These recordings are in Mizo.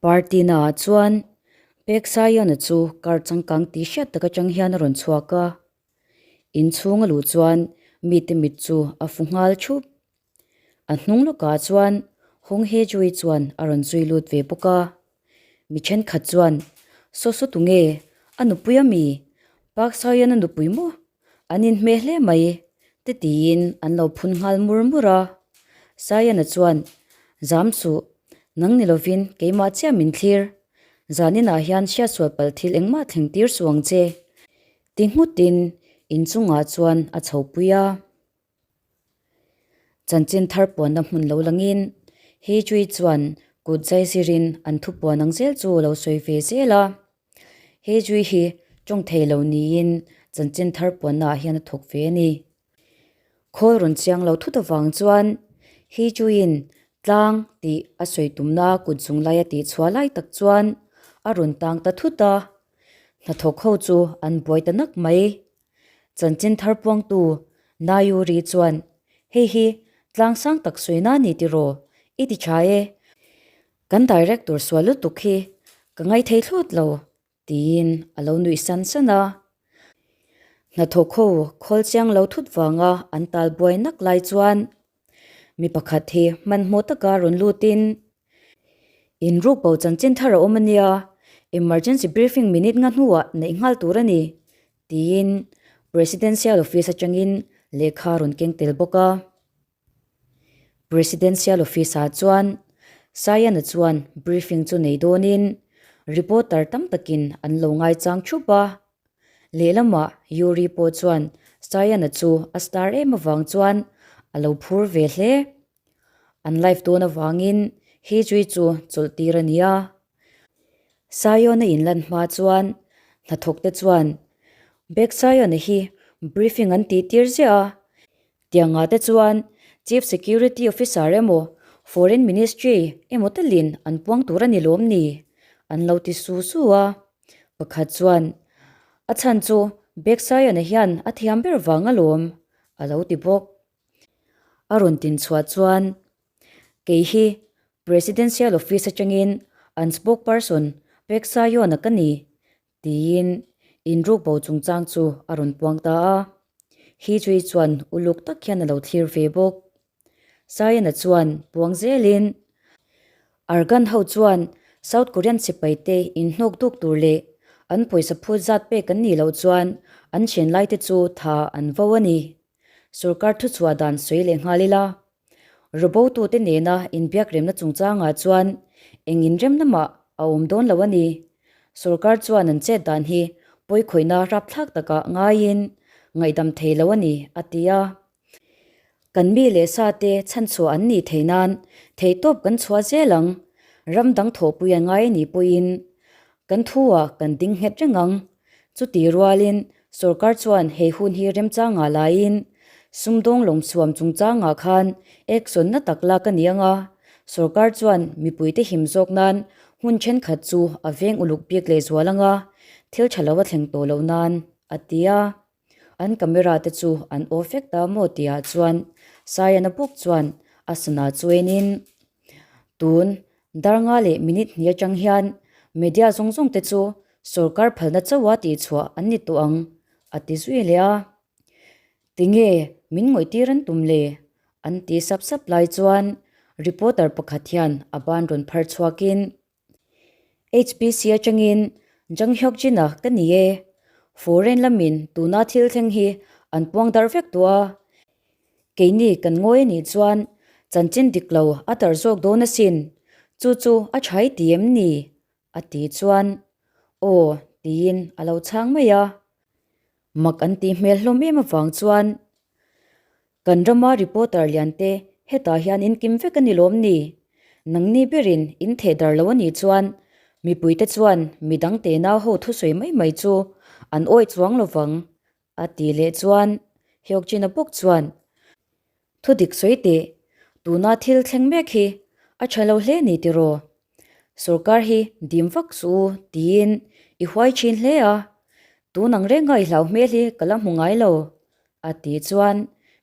Party naah chuan Pek Saiona chu car changkang tih hriat tak atang hian a rawn chhuak a. Inchhung a luh chuan mite mit chu a fu nghal thup. A hnung lawkah chuan Hong He Jui chuan a rawn zui lut ve bawk a. Mi thenkhat chuan, Saw saw tunge? A nupui a mi? Park Saiona nupui maw? An inhmeh hle mai, te tiin an lo phun nghal mur mur a. Saiana chuan, Zam suh, nang ni lovin keimah chiah min thlir. Zaninah hian hriatsual palh thil engmah thleng tir suh ang che, ti nghutin inchungah chuan a chhopui a. Chanchin thar puanna hmun lo langin He Chui chuan kut zai zirin an thupuan ang zel chu lo sawi ve zel a. He Chui hi tawng thei lo niin chanchin thar puanna ah hian a thawk ve a ni. Khawl rawn chiang lo thut avang chuan He Chuiin tlang tih a sawi tumna kut zung lai a tih chhuah lai tak chuan a rawn tang ta thut a. Hnathawk ho chu an buai ta nak mai. Chanchin thar puangtu Nayuri chuan, Hei hi tlang sang tak sawi na ni tiraw? I ti tha e. Kan director sual lutuk hi ka ngaithei thlawt lo, tiin a lo nuih san san a. Hnathawk ho khawl chiang lo thut vanga an tal buai nak lai chuan mi pakhat hi hmanhmawh taka rawn lutin, In ruk bo chanchin thar a awm a nia, emergency briefing minute nga hnuah neih nghal tur a ni, tiin Presidential Office atangin lehkha a rawn keng tel bawk a. Presidential Office-ah chuan Sayana chuan briefing chu nei dawnin reporter tam takin an lo ngaichang thup a. Lehlamah Yuri pawh chuan Sayana chu a star em avang chuan a lo phur ve hle. An live dawn avangin Hee Chui chu chawlh tir a ni a. Sayona inlan hma chuan hnathawk te chuan Baek Sayona hi briefing an tih tir ziah a, tiangah te chuan Chief Security Officer emaw Foreign Ministry emaw telin an puang tur a ni lawm ni? an lo ti su su a. Pakhat chuan a chhan chu Baek Sayona hian a thiam ber vang alawm a lo ti bawk. A rawn tin chhuah chuan kei hi Presidential Office atangin an spokesperson Pek Sayona ka ni tiin inruk bo chungchang chu a rawn puang ta a. Hi chui chuan uluk tak hian a lo thlir ve bawk. Sayona chuan puang zelin Argan ho chuan South Korean sipai te inhnawk duk tur leh an pawisa phut zat pek an nih loh chuan an thian lai te chu tha an vo a ni. Sorkar thuchhuah dan sawi leh nghal ila, Robotute nena inbiak remna chungchangah chuan eng inremna mah a awm dawn lo a ni. Sorkar chuan an chet dan hi pawikhawihna rapthlak takah ngaiin ngaihdam thei lo a ni, a ti a. Kan mi leh sa te chhanchhuah an nih theih nan theihtawp kan chhuah zel ang. Ram dang thawhpui a ngai a nih pawhin kan thu-ah kan ding nghet reng ang. Chuti rualin sorkar chuan hei hun hi remchangah laiin sumdawng lawmchhuam chungchangah khan action na tak lak a ni ang a, sorkar chuan mipuite him zawk nan hmun thenkhat chu a veng uluk bik leh zual ang a, thil tha lo a thleng tawh loh nan, a ti a. An camera te chu an off vek ta maw tihah chuan Sayana bawk chuan a sana chuainin tun Darnga leh minute hnih atang hian media zawng zawng te chu sorkar phalna chauha tihchhuah an ni tawh ang, a ti zui leh a. Tinge min ngawihtir an tum le? an ti sap sap lai chuan reporter pakhat hian a ban rawn phar chhuakin, HBC atangin Jang Hyuk Jin-a ka ni e. Foreign lamin tuna thil thleng hi an puang darh vek tawh a. Keini kan ngawi a nih chuan chanchin dik lo a darh zawk dawn asin, chu chu a tha i ti em ni? a ti chuan aw tiin a lo chhang mai a. Mak an tih hmel hlawm em avang chuan kan rama reporter lian te hetah hian in kim vek a ni lawm ni? Nangni berin in theh darh lo a nih chuan mipuite chuan midang tenau ho thusawi mai mai chu an awih chuang lovang A ti leh chuan Hyokjin-a bawk chuan, Thu dik sawi teh, tuna thil thleng mek hi a tha lo hle ni tiraw? Sorkar hi dim vak suh u tiin i huai thin hle a, tun ang renga i hlau hmel hi ka la hmu ngai lo, a ti chuan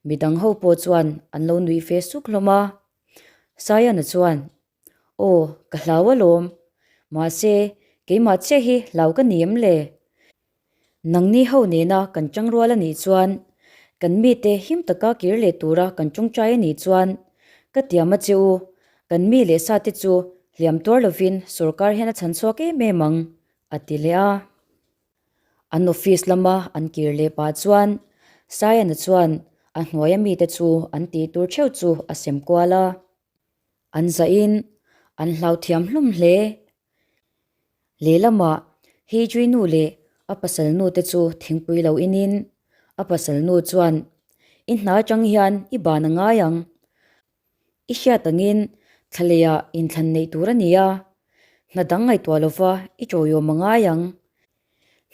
midang ho pawh chuan an lo nuih ve suk hlawm a. Sayana chuan, Aw, ka hlau alawm. Mahse, keimah chiah hi hlau ka ni em le? Nangni ho nena kan tangrual a nih chuan, kan mite him taka kir leh tura kan tawngtai a nih chuan, ka tiam a che u, kan mi leh sa te chu hliam tuar lovin sorkar hian a chhan chhuak em em ang, a ti leh a. An office lama an kir leh pah chuan Sayana chuan a hnuaia mite chu an tih tur theuh chu a sem kual a. An zahin an hlau thiam hlawm hle. Lehlamah Hijri nu leh a pasal nu te chu thingpui lo inin a pasal nu chuan, I hna atang hian i ban a ngai ang. I hriat angin thlalehah inthlan neih tur a ni a, hna dang ngaihtuah lova i tawiawm a ngai ang.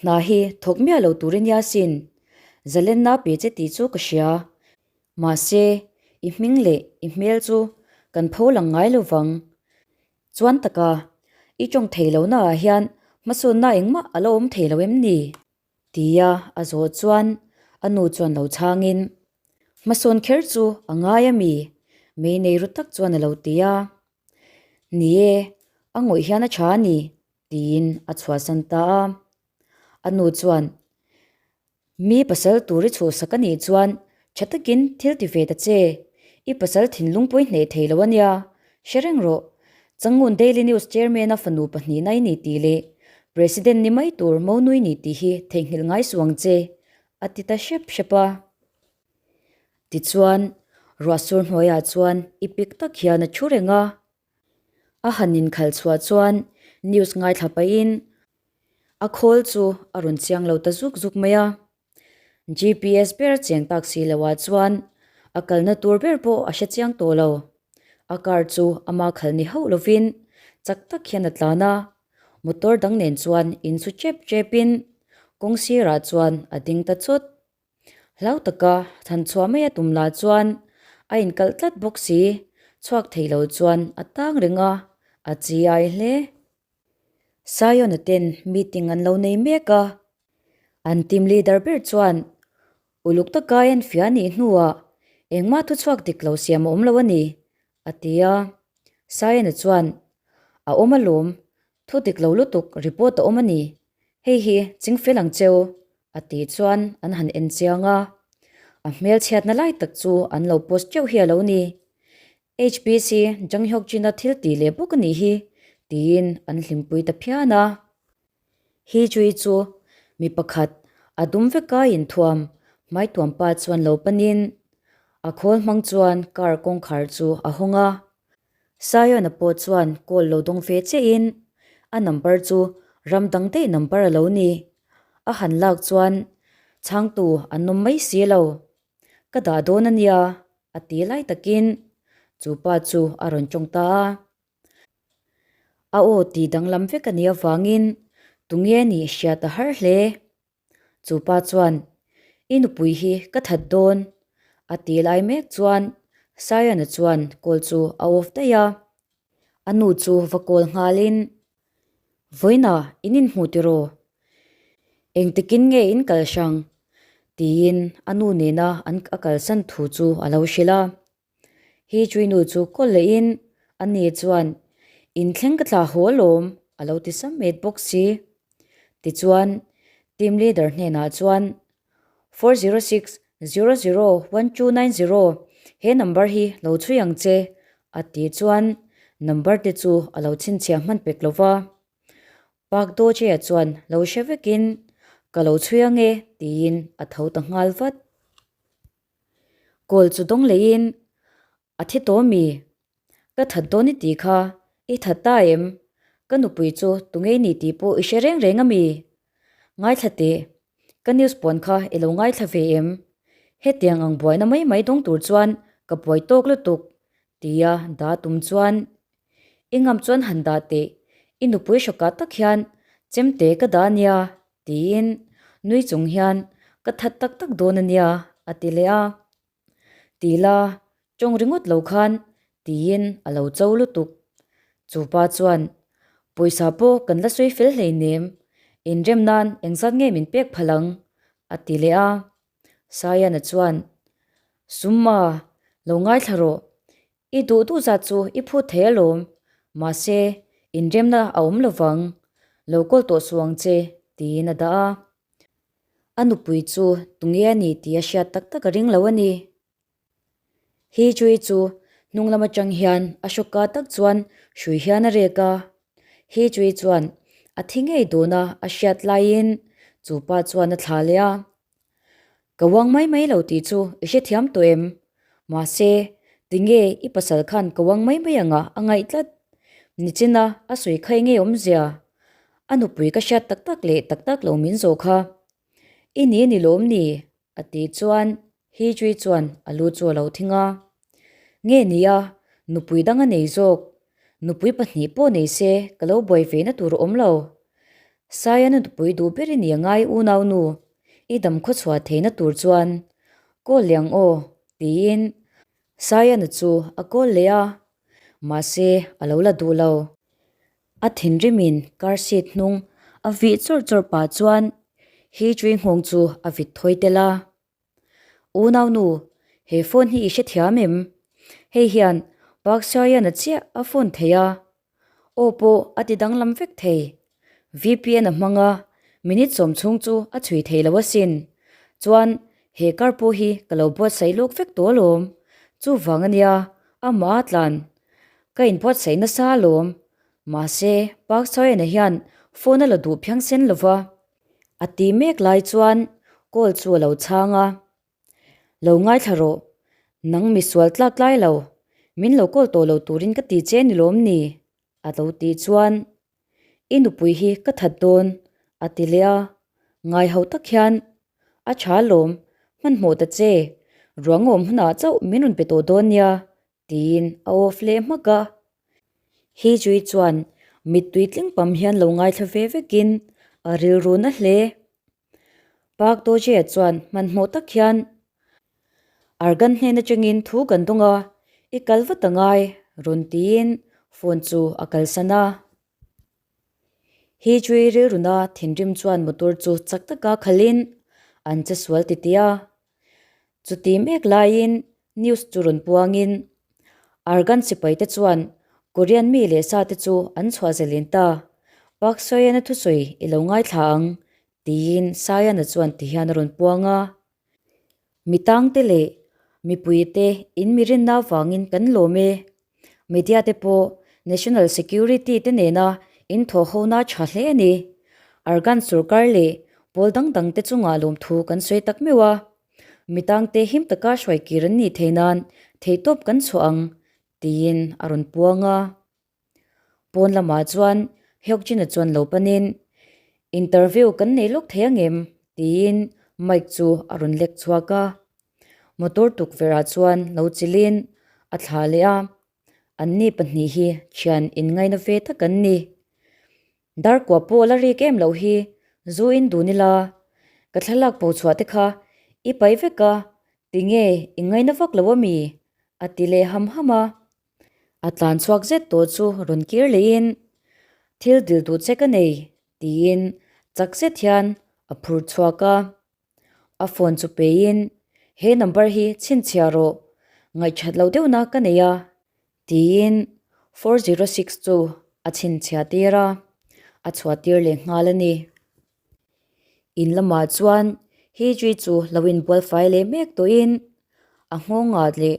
Hna hi thawk miah lo tur i nia sin. Zalenna pe che tih chu ka hria. Mahse, i hming leh i hmel chu kan pho lang ngai lo vang. Chuan taka, i tawng thei lohnaah hian hmasawnna engmah a la awm thei lo em ni? Tia a zawh chuan a nu chuan lo chhangin, Hmasawn kher chu a ngai a mi? Mei nei ru tak chuan a lo ti a. Ni e, a ngawih hian a tha a ni, tiin a chhuahsan ta a. A nu chuan, Mi pasal tur i chhuhsak a nih chuan tha takin thil ti ve ta che. I pasal thinlung pawh i hneh thei lo a nia. Hre reng rawh. Changun Daily News Chairman-a fanu pahnihna i ni tih leh President ni mai tur Monui ni tih hi theihnghilh ngai suh ang che, a ti ta hrep hrep a. Tichuan, ruahsur hnuaiah chuan i pik tak hian a thu reng a. A han inkhalh chhuah chuan news ngaithla pahin A khawl chu a rawn chiang lo ta zuk zuk mai a. GPS ber cheng tak si lo ah chuan a kalna tur ber pawh a hre chiang tawh lo. A car chu ama khalh ni hauh lovin chak tak hian a tlan a, motor dang nen chuan insu chep chepin kawng sirah chuan a ding ta chawt. Hlau taka than chhuah mai a tum lah chuan a inkalh tlat bawk si, chhuak thei lo chuan a tang reng a, a chi ai hle. Zion-a ten meeting an lo nei mek a, an team leader ber chuan uluk taka en fiah nih hnuah engmah thuchhuak dik lo siam a awm lo a ni, a ti a. Zion-a chuan, A awm alawm, thu dik lo lutuk report a awm a ni, hei hi ching fel ang cheu, a tih chuan an han en chiang a. A hmelchhiatna lai tak chu an lo post teuh hi a lo ni. HBC Jang Hyuk Jin-a thil tih leh bawk a nih hi, tiin an hlimpui ta phian a. Hi Chui chu mi pakhat a dum veka inthuam hmaituam pa chuan lo panin a khawl hmang chuan car kawngkhar chu a hawng a. Zion-a pawh chuan call lo dawng ve chiahin a number chu ram dang daih number a lo ni. A han lak chuan chhangtu an awm mai si lo. Ka dah dawn a nia, a ti lai takin chu pa chu a rawn tawng ta a. A aw tih danglam vek a nih avangin tunge nih hriat a har hle. Chu pa chuan, I nupui hi ka that dawn, a ti lai mek chuan Sayana chuan call chu a off daih a. A nu chu va call nghalin, Vawiina in inhmu tiraw? Engtikin nge in kal hrang? tiin a nu nena an a kalsan thu chu a lo hrilh a. Hi chui nu chu kawl lehin a ni chuan inthleng ka thlah haw alawm a lo ti sam et bawk si. Tichuan team leader hnenah chuan 406001290 he number hi lo chhui ang che a tih chuan number te chu a lo chhinchhiah hman pek lo va. Pak Doje-a chuan lo hre vekin ka lo chhui ang e tiin a tho ta nghal vat. Kawl chu dawng leiin A thi tawh mi? Ka that dawn i tih kha, i that ta em? Ka nupui chu tunge i nih tih pawh i hre reng reng a mi? Ngaithla teh, ka news puan kha i lo ngaithla ve em? Hetiang ang buaina mai mai dawng tur chuan ka buai tawk lutuk, tia dah tum chuan i ngam chuan han dah teh, i nupui hrawkah tak hian chemte ka dah a nia, tiin nui chung hian ka that tak tak dawn a nia, a ti leh a. Ti la, tawng ringawt lo khan tiin a lo cho lutuk. Chu pa chuan, Pawisa pawh kan la sawi fel hleinem, inrem nan engzat nge min pek phal ang? a ti leh a. Sayana chuan, Summa, lo ngaithla rawh. I duh duh zat chu i phut thei alawm, mahse, Inremna a awm lovang, lo kawl tawh suh ang che, tiin a dah a. A nupui chu tunge a ni tih a hriat tak tak a ring lo a ni. Hi Chui chu hnung lam atang hian a hrawka tak chuan hrui hian a rek a. Hi Chui chuan a thi ngei dawn a a hriat laiin chu pa chuan a thlah leh a. Ka uang mai mai lo tih chu i hrethiam tawh em? Mahse, tinge i pasal khan ka uang mai mai anga a ngaih tlat? Nichina a sawi kha enge awmzia? A nupui ka hriat tak tak leh tak tak lo min zawh kha. I ni ni lawm ni? A tih chuan Hijri chuan a lu chu a lo thing a. Nge nia, nupui dang a nei zawk. Nupui pahnih pawh nei se ka lo buai ve na tur a awm lo. Saia na nupui duh ber i ni a ngai unau nu, i dam khaw chhuah theihna tur chuan kawl leh ang aw, tiin Saia na chu a kawl leh a, mahse a lo la duh lo. A thinrimin car seat hnung a vih chawrh chawrh pah chuan Hijri nghawng chu a vit thawi tel a. Unau nu, he phone hi i hrethiam em? Hei hian Park Seo-yeon-a chiah a phone thei a, Aw pawh a ti danglam vek thei. VPN a hmang a, minute sawm chhung chu a chhui thei lo asin. Chuan he car pawh hi ka lo buatsaih lawk vek tawh alawm. Chuvang ania, amah a tlan. Ka inbuatsaih nasa alawm. Mahse, Park Seo-yeon-a hian phone a la duh phiang sen lo va. A ti mek lai chuan call chu a lo chhang a. Lo ngaithla rawh, nang mi sual tlak tlai lo, min lo kawl tawh lo turin ka ti che ni lawm ni? a lo tih chuan, I nupui hi ka that dawn, a ti leh a, ngai ho tak hian, A tha lawm, hmanhmawh ta che, ruang awm hunah chauh min rawn pe tawh dawn nia, tiin a off leh hmak a. Hijui chuan mittui tling pam hian lo ngaithla ve vekin a rilru na hle. Park Doje-a chuan hmanhmawh tak hian, Argan hnen atangin thu kan dawng a, i kal vat a ngai, rawn tiin phone chu a kalsan a. Hijui rilruna thinrim chuan motor chu chak taka khalhin an che sual titih a. Chuti mek laiin news chu rawn puangin Argan sipai te chuan Korean mi leh sa te chu an chhuah zalen ta. Park Seo-yeon-a thusawi i lo ngaithla ang tiin Saiana chuan tihian a rawn puang a. Mi tangte leh mipuite in mi rinna avangin kan lawm e. Media te pawh National Security te nena in thawhhona tha hle a ni. Argan sorkar leh pawl dang dang te chungah lawmthu kan sawi tak meuh a. Mi tangte him taka hruai kir an nih theih nan theihtawp kan chhuah ang, tiin a rawn puang a. Pawn lamah chuan Hyukjin-a chuan lo panin, Interview kan nei lawk thei angem? tiin mic chu a rawn lek chhuak a. Motor tukverhah chuan lo chilhin a thlah leh a, anni pahnih hi thian inngaina ve tak an ni. Darkua pawh la rik em loh hi zu in dun ila, ka thlalak po chhuah te kha i pai vek a, tinge i ngaina vak lo ami? a ti leh ham ham a. A tlan chhuak zet tawh chu rawn kir lehin, Thil dil duh che ka nei, tiin chak zet hian a phur chhuak a. A phone chu peiin, He number hi chhinchhiah rawh, ngaihthat loh deuhna ka nei a, Tiin 406 chu a chhinchhiah tir a, a chhuah tir leh nghal a ni. In lamah chuan Hijri chu lo inbual fai leh mek tawhin a nghawngah leh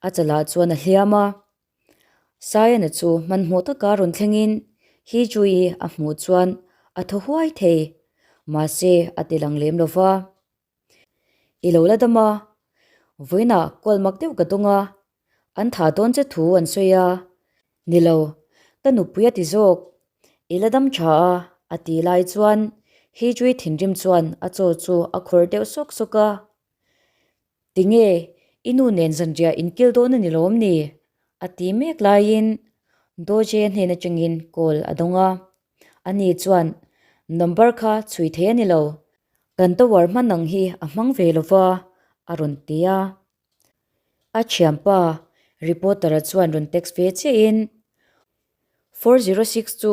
a chalah chuan a hliam a. Sayana chu hmanhmawh taka rawn thlengin Hijri a hmuh chuan a thaw huai thei, mahse a ti lang lem lo va. I lo la dam a, vawiinah call mak deuh ka dawng a, an thah dawn che thu an sawi a, ni lo, ka nupui a ti zawk, i la dam tha a, a ti lai chuan Hijri thinrim chuan a chaw chu a khawr deuh sawk sawk a, Tinge i nu nen zanriah in kil dawn a ni lawm ni? a ti mek laiin Doje hnen atangin call a dawng a, ani chuan number kha chhui thei a ni lo, Kan tower hman ang hi a hmang ve lo va, a rawn ti a. A thianpa, reporter-a chuan rawn text ve chiahin, 406 chu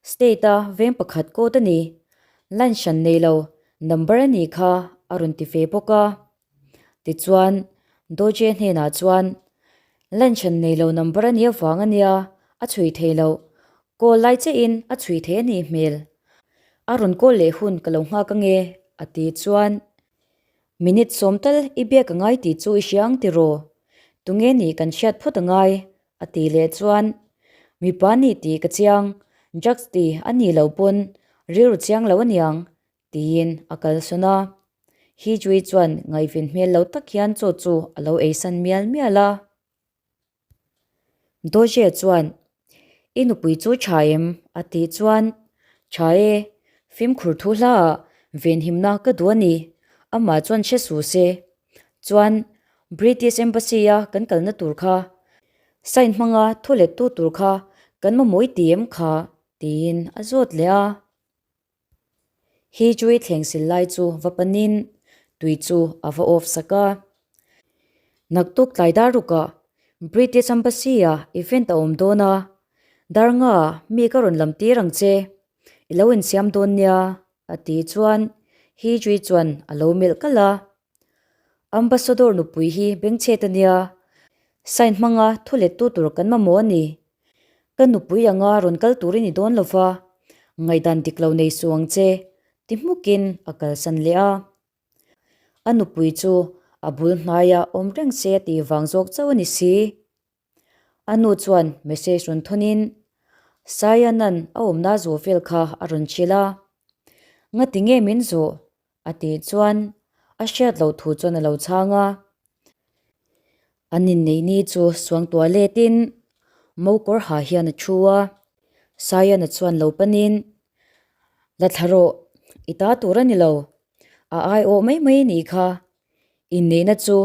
state-a veng pakhat code a ni, line hran nei lo number a nih kha, a rawn ti ve bawk a. Tichuan, Doje hnenah chuan, Line hran nei lo number a nih avang a nia, a chhui thei loh. Call lai chein a chhui thei a nih hmel. A rawn call leh hun ka lo nghak ange, a ti chuan. Minute sawm tal i biak a ngai tih chu i hria ang tiraw? Tunge nih kan hriat phawt a ngai, a ti leh chuan. Mipa nih tih ka chiang, drugs ti a nih loh pawn rilru chiang lo aniang, tiin a kalsawn a. Hijui chuan ngaihven hmel lo tak hian chaw chu a lo eisan mial mial a. Doje chuan, I nupui chu tha em? a tih chuan, Tha e, fimkhur thu hlaah venhimna ka duh a ni, amah chuan hre suh se. Chuan, British Embassy-a kan kalna tur kha, sign hmanga thu lettu tur kha kan mamawh i ti em kha? tiin a zawt leh a. Hi chui thleng sil lai chu va panin tui chu a va off sak a. Naktuk tlai dar rukah British Embassy-ah event a awm dawn a, dar nga mi ka rawn lam tir ang che, i lo insiam dawn nia a ti chuan Hi chui chuan a lo melh kalh a. Ambassador nupui hi bengchhet a nia, sign hmanga thu lettu tur kan mamawh a ni. Ka nupui anga rawn kal tur i ni dawn lo va, ngaihdan dik lo nei suh ang che, ti hmukin a kalsan leh a. A nupui chu a bul hnaia awm reng se a tih vang zawk chauh a ni si. A nu chuan message rawn thawnin Sayanan a awmna zawh vel kha a rawn hrilh a, Ngati nge min zawh? a tih chuan a hriat loh thu chuan a lo chhang a. An inneih ni chu suangtuah letin mokawr ha hian a thu a, Sayana chuan lo panin, La thla rawh, i ta tur a ni lo, a aiawh mai mai a nih kha, inneihna chu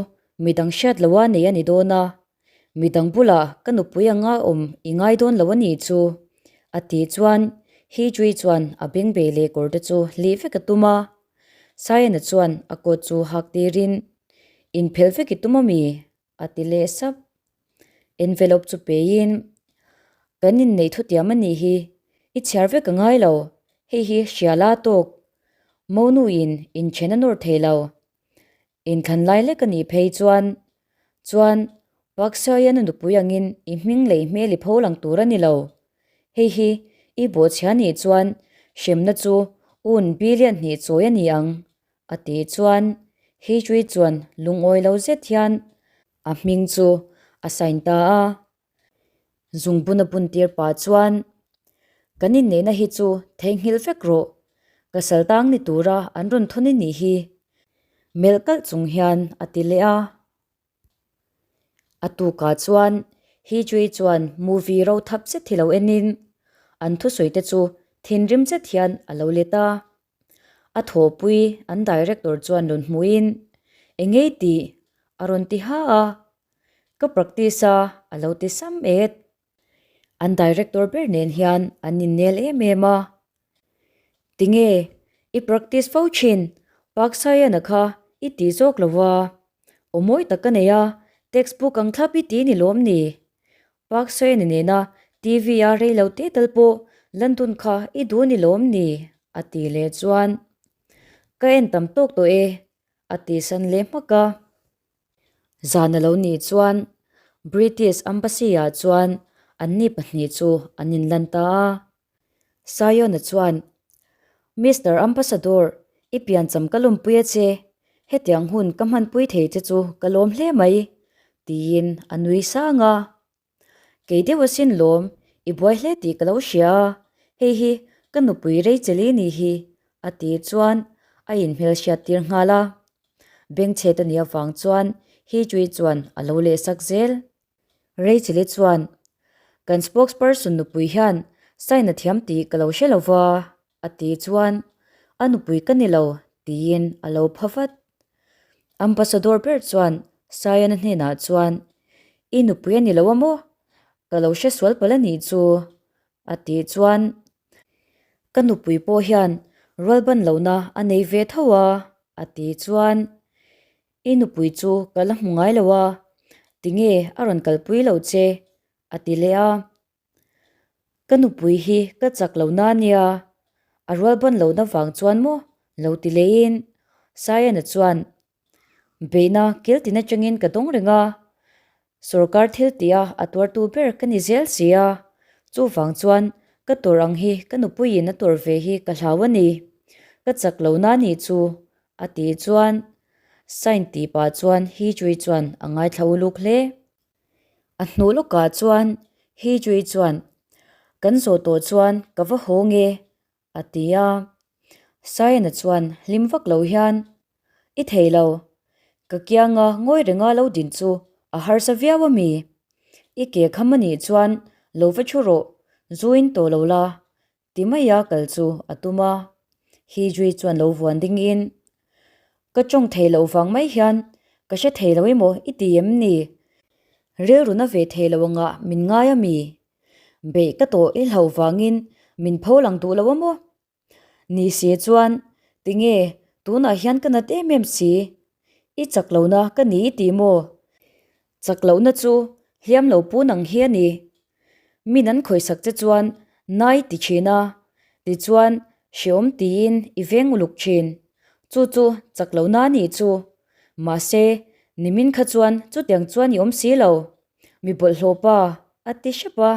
midang hriat loha nei a ni dawn a, midang bulah ka nupui anga awm i ngai dawn lo a nih chu, a tih chuan Hijui chuan a bengbeh leh kawr te chu hlih vek a tum a. Sayana chuan a kawt chu hak tirin, Inphelh vek i tum a mi? a ti leh sap. Envelope chu peiin, Kan inneih thutiam a nih hi, i chhiar vek a ngai lo, hei hi hria la tawk. Monuin inthen a nawr thei lo. Inthlan lai lek a nih phei chuan, chuan Park Seo-yeon a nupui angin i hming leh i hmel i pho lang tur a ni lo. Hei hi i bawhchhia nih chuan hremna chu un billion hnih chawi a ni ang, a tih chuan Hee-Chui chuan lungawi lo zet hian a hming chu a sign ta a. Zungbun a bun tir pah chuan, Kan inneihna hi chu theihnghilh vek rawh, ka sal tang ni tura an rawn thawn i nih hi, melh kalh chung hian a ti leh a. A tukah chuan Hee-Chui chuan movie ro thap zet hi lo enin an thusawi te chu thinrim zet hian a lo let a. A thawhpui an director chuan rawn hmuhin, Engei tih? a rawn ti ha a. Ka practice a, a lo ti sam et. An director ber nen hian an innel em em a. Tinge, i practice fo thin, Park Saiana kha i ti zawk lo a. Aw mawi tak ka nei a, textbook ang thlap i ti ni lawm ni? Park Saiana nena TV a rei lo te tal pawh London kha i duh ni lawm ni? a ti leh chuan, Ka en tam tawk tawh e, a ti san leh hmak a. Zan a lo nih chuan British Embassy-ah chuan anni pahnih chu an inlan ta a. Sayona chuan, Mister Ambassador, i piancham ka lawmpui a che, hetiang hun ka hmanpui thei che chu ka lawm hle mai, tiin a nui sang a. Kei deuh asin lawm, i buai hle tih ka lo hria a, hei hi ka nupui Rachel-i nih hi, a ti chuan a inhmelhriat tir nghal a. Bengchhet a nih avang chuan Hee-Chui chuan a lo lehsak zel. Rachel-i chuan, Kan spokesperson nupui hian sign a thiam tih ka lo hre lo va, a ti chuan, A nupui ka ni lo, tiin a lo pha vat. Ambassador ber chuan Sayana hnenah chuan, I nupui a ni lo a maw? Ka lo hre sual palh a nih chu, a tih chuan, Ka nupui pawh hian rualban lohna a nei ve tho a, a tih chuan, I nupui chu ka la hmu ngai lo a, tinge a rawn kalpui lo che? a ti leh a. Ka nupui hi ka chak lo na nia, a rual ban lohna vang chuan maw lo ti lehin Sayana chuan beihna kil tin atangin ka dawng reng a, sorkar thil tia a tuartu ber ka ni zel si a, chuvang chuan. Ka tawrh ang hi ka nupuiin a tawrh ve hi ka hlau a ni. Ka chak lo na nih chu, a ti chuan sign tih pah chuan Hee Chui chuan a ngaithla uluk hle. A hnu lawkah chuan Hee Chui chuan, Kan zawh tawh chuan ka va haw nge, a ti a. Sayana chuan hlim vak lo hian, I thei lo, ka kianga ngawi renga lo din chu a harsa viau a mi? I ke kham a nih chuan lo va thu rawh, zuin tawh lo la, ti maia kal chu a tum a. Hijui chuan lo vuan dingin, Ka tawng thei loh vang mai hian ka hre thei lo emaw i ti em ni? Rilruna ve thei lo angah min ngai a mi? Beih ka tawh i hlauh vangin min pho lang duh lo a maw? Ni si chuan tinge tunah hian ka nat em em si? I chak lohna ka ni i ti maw? Chak lohna chu hliam lo pun ang hi a ni. Min an khawisak che chuan nai ti thin a, tichuan hreawm tiin i veng uluk thin. Chu chu chak lohna a nih chu. Mahse, nimin kha chuan chutiang chuan i awm si lo. Mi bawlhhlawh pa a ti hrep a.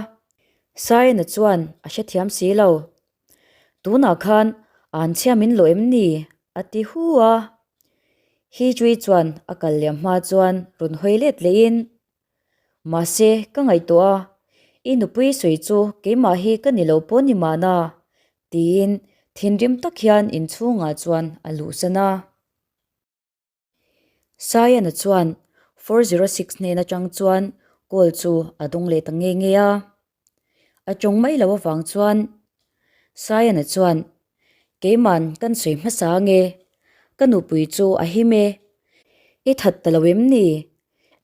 Saina chuan a hrethiam si lo. Tunah khan an chhia min lawh em ni? a ti hu a. Hi Chui chuan a kal liam hma chuan rawn hawi let lehin, Mahse, ka ngaihtuah a, i nupui sawi chu keimah hi ka ni lo pawh ni mahna, tiin thinrim tak hian inchhungah chuan a luhsan a. Sayana chuan 406 hnen atang chuan call chu a dawng leh ta nge nge a. A tawng mai loh avang chuan Sayana chuan, Keiman kan sawi hmasa ange, ka nupui chu a him e. I that ta lo em ni?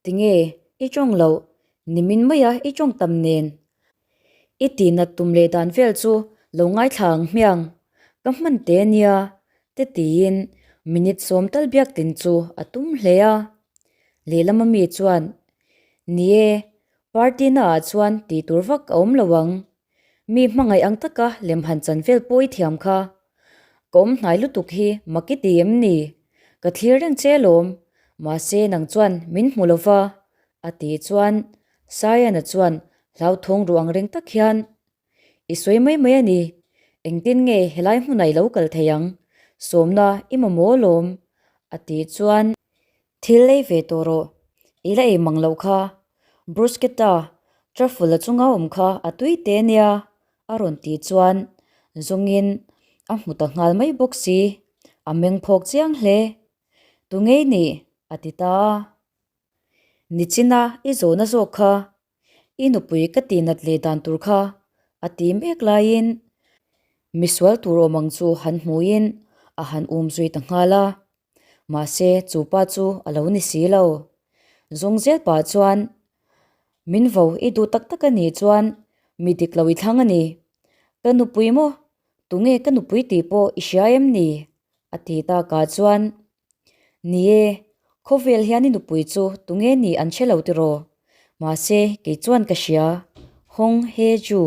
Tinge i tawng loh, nimin maia i tawng tam nen. I tihnat tum leh dan vel chu lo ngaithla ang hmiang, ka hman te ania te tiin minute 10 tal biak tin chu a tum hle a. Lehlam ami chuan, Ni e, party na ah chuan tih tur vak a awm lo ang. Mi hmangaih ang taka lem han chan vel pawh i thiam kha. Ka awm hnai lutuk hi mak i ti em ni? Ka thlir reng che alawm, mahse nang chuan min hmu lo va, a tih chuan Sayana chuan hlauthawng ruh ang reng tak hian, I sawi mai mai a ni, engtin nge helai hmunah i lo kal thei ang? Sawmna i mamawh alawm, a tih chuan. Thil ei ve tawh rawh, i la ei mang loh kha. Bruschetta, truffle a chunga awm kha a tui te nia, a rawn tih chuan zawngin a hmu ta nghal mai bawk si, a meng phawk chiang hle. Tu ngei nih? a ti ta a. Nichina i zawhna zawk kha i nupui ka tihnat leh dan tur kha a ti mek laiin misual tur awm ang chu han hmuin a han um zui ta nghal a. Mahse chu pa chu a lo ni si lo. Zawng zel pah chuan min vo i duh tak tak a nih chuan mi dik lo i thlang a ni. Ka nupui maw? Tunge ka nupui tih pawh i hria em ni? A ti takah chuan Ni e, khawvel hian i nupui chu tunge nih an hre lo tiraw? Mahse, kei chuan ka hria. Hong He Ju.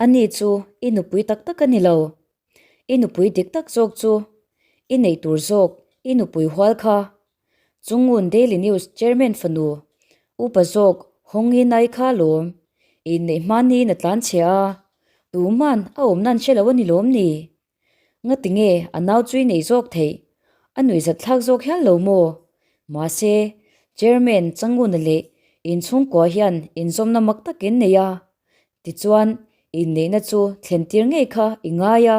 Ani chu i nupui tak tak a ni lo. I nupui dik tak zawk chu i neih tur zawk i nupui hual kha. Chungun Daily News chairman fanu upa zawk Hong Yi Nai kha lawm. Inneih hmaniin a tlan chhe a, tuman a awmna an hre lo a ni lawm ni? Ngati nge a nau chu i nei zawk theih? A nuihzat thlak zawk hial lo maw? Mahse, Chairman Changuna leh inchhungkua hian inzawmna mak takin nei a. Tichuan, inneihna chu thlen tir ngei kha i ngai a,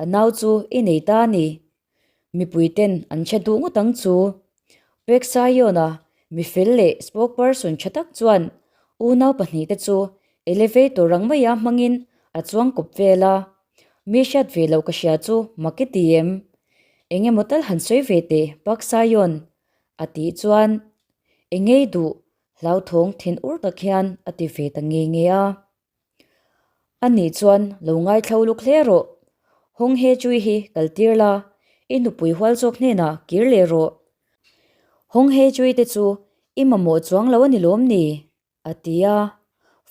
a nau chu i nei ta a ni. Mipui ten an hre duh ngawt ang chu. Pek Saiona, mi fel leh spokesperson tha tak chuan unau pahnihte chu elevator rang maia hmangin a chuang kawp vel a. Mi hriat ve loh ka hria chu mak i ti em? Eng emaw tal han sawi ve teh Park Saion? a tih chuan Engei duh hlauthawng thin ur tak hian a ti ve ta nge nge a. Ani chuan lo ngaithlo luk hle rawh. Hawng he chui hi kal tir la, i nupui hual zawk hnenah kir leh rawh. Hawng he chui te chu i mamawh chuang lo a ni lawm ni? a ti a,